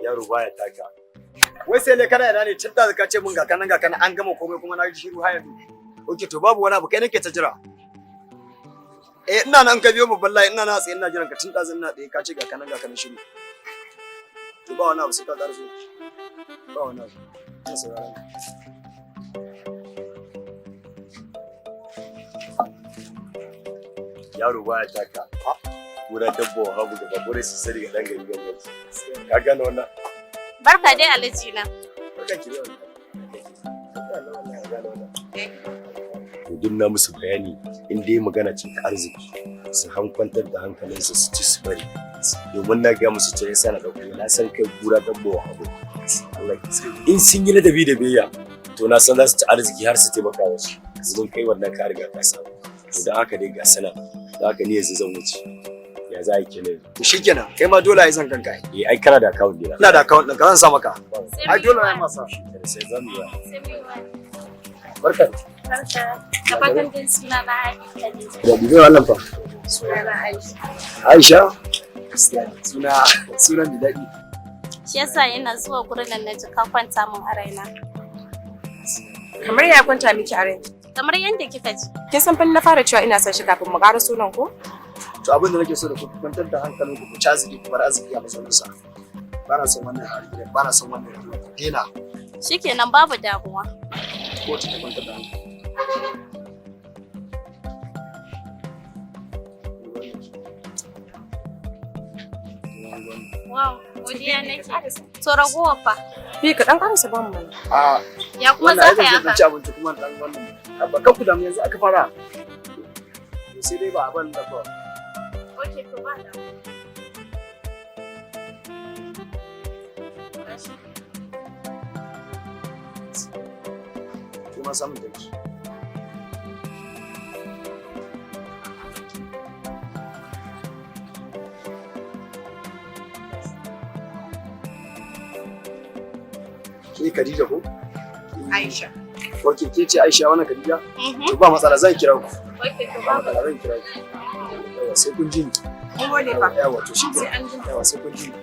Yaro baya taka. Wai sai ne kana ina ne tun da ka ce mun ga kanan ga kanan, an gama komai kuma na ji shiru har yanzu. Okay, to babu wani abu, kai nake ta jira. Eh, ina nan, ka biyo babban layi, ina na tsaye ina jiran ka tun ɗazu ina tsaye, ka ce ga kanan ga kanan, shiru. To ba wani abu, sai ka ƙaraso. Ba wani abu. Ina sauraron ka. Yaro baya taka. Kura dabba wa hagu gaba gore su sani ga dan gari gari. Ka gane wannan? Barka dai, Alhaji na. Barkan ki dai wallahi. Ka gane wannan? To duk na musu bayani, in dai magana ce ta arziki su hankwantar da hankalinsu, su ci su bari, domin na ga musu cewa yasa na dauko na san kai kura dabba wa hagu. Allah ya tsare. In sun yi ladabi da biyayya, to na san za su ci arziki har su taimaka wasu, domin kai wannan ka riga ka samu. To don haka dai ga sana, don haka ni yanzu zan wuce. Ya za a yi kenan? To shikenan, kai ma dole ai zan kanka ai. Eh, ai kana da account dina. Ina da account ɗin ka, zan sa maka. Ai dole ai masa. Sai zamu yi. Sai mu yi waya. Barka. Barka. Da fatan dai suna na Khadija. Da bibiyar Allah fa. Suna na Aisha. Aisha. Suna sunan da daɗi. Shi yasa ina zuwa gurin nan na ji ka kwanta min a raina. Kamar ya kwanta miki a rai? Kamar yadda kika ji. Kin san fa na fara cewa ina son shi kafin mu ƙara sunan ko? To abin da nake so da ku, kwantar da hankalinku, ku ci arziki, ku bar arziki a mazauninsa. Ba na son wannan hargitsi, ba na son wannan rigima. Ku daina. Shikenan, babu damuwa. Ko ta kwantar da hankali. Wow, godiya nake. To ragowar fa? Bi ka dan karasa ba mu mana. A Ya kuma wannan za ai ka yi zan je haka? ci abinci kuma dan wannan. Abba, kan ku damu, yanzu aka fara. To sai dai ba a ban da ba. Okay, to ba damuwa. Gashi. Kuma samun danki. Ke Khadija ko? Aisha. Ok, ke ce Aisha, wannan Khadija? Mhm. To ba matsala, zan kira ku. Okay, to Ba ba matsala, zan kira ku. Yawa, sai kun ji ni. Mun gode fa. Yawa, to shi Sai an jima. Yawa, sai kun ji ni.